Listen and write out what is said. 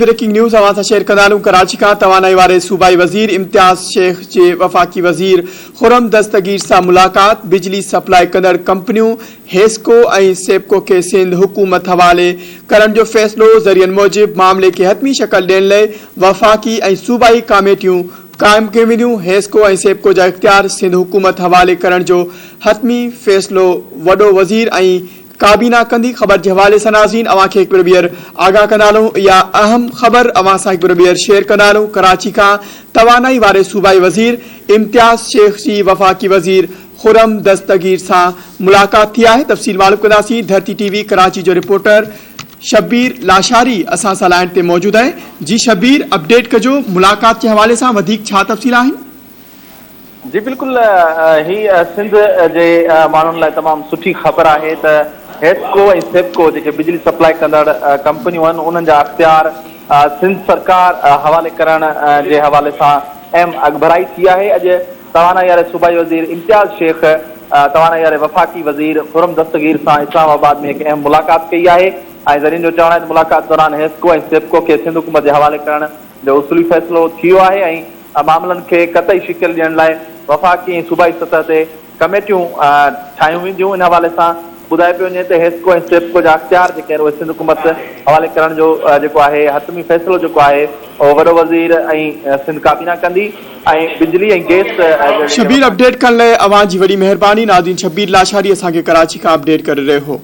Breaking news اوهان سان share ڪندا هلون ڪراچي کان توانائي واري صوبائي وزير امتياز شيخ جي وفاقي وزير خرم دستگير سان ملاقات، بجلي سپلاء ڪندڙ ڪمپنيون حيسڪو ۽ سيپڪو کي سنڌ حڪومت حوالي ڪرڻ جو فيصلو، ذريعن موجب معاملي کي حتمي شڪل ڏيڻ لئي وفاقي ۽ صوبائي ڪاميٽيون قائم ڪيون وينديون، حيسڪو ۽ سيپڪو جا اختيار سنڌ حڪومت حوالي ڪرڻ جو حتمي فيصلو وڏو وزير ۽ ڪابينا ڪندي خبر جي حوالي سان ناظرين اوهان کي هڪ ڀيرو ٻيهر آگاهه ڪندا هلون اها اهم خبر اوهان سان هڪ ڀيرو ٻيهر شيئر ڪندا هلون ڪراچي کان توانائي واري صوبائي وزير امتياز شيخ جي وفاقي وزير خرم دستگير سان ملاقات ٿي آهي تفصيل معلوم ڪنداسين ڌرتي ٽي وي ڪراچي جو رپورٽر شبير لاشاري اسان سان لائين تي موجود آهي جي شبير اپڊيٽ ڪجو ملاقات جي حوالي سان وڌيڪ ڇا تفصيل آهن. جي بلڪل هي سنڌ جي ماڻهن لاء تمام سٺي خبر آهي ته حيسڪو ۽ سيپڪو جيڪي بجلي سپلاء ڪندڙ ڪمپنيون آهن انهن جا اختيار سنڌ سرڪار حوالي ڪرڻ جي حوالي سان اهم اڳڀرائي ٿي آهي اڄ توانائي واري صوبائي وزير امتياز شيخ توانائي واري وفاقي وزير خرم دستگير سان اسلام آباد ۾ هڪ اهم ملاقات ڪئي آهي ۽ ذريعن جو چوڻ آهي ته ملاقات دوران حيسڪو ۽ سيپڪو کي سنڌ حڪومت جي حوالي ڪرڻ جو اصولي فيصلو ٿيو آهي ۽ معاملن کي قطعي شڪل ڏيڻ لاء وفاقي ۽ صوبائي سطح تي ڪميٽيون ٺاهيون وينديون، ان حوالي سان ٻڌايو پيو وڃي ته حيسڪو ۽ سيپڪو جا اختيار جيڪي آهن اهي سنڌ حڪومت حوالي ڪرڻ جو جيڪو آهي حتمي فيصلو جيڪو آهي اهو وڏو وزير ۽ سنڌ ڪابينا ڪندي ۽ بجلي ۽ گئس جهڙي شبير اپڊيٽ ڪرڻ لاء اوهان جي وڏي مهرباني ناظرين شبير لاشاري اسان کي ڪراچي کان اپڊيٽ ڪري رهيو هو.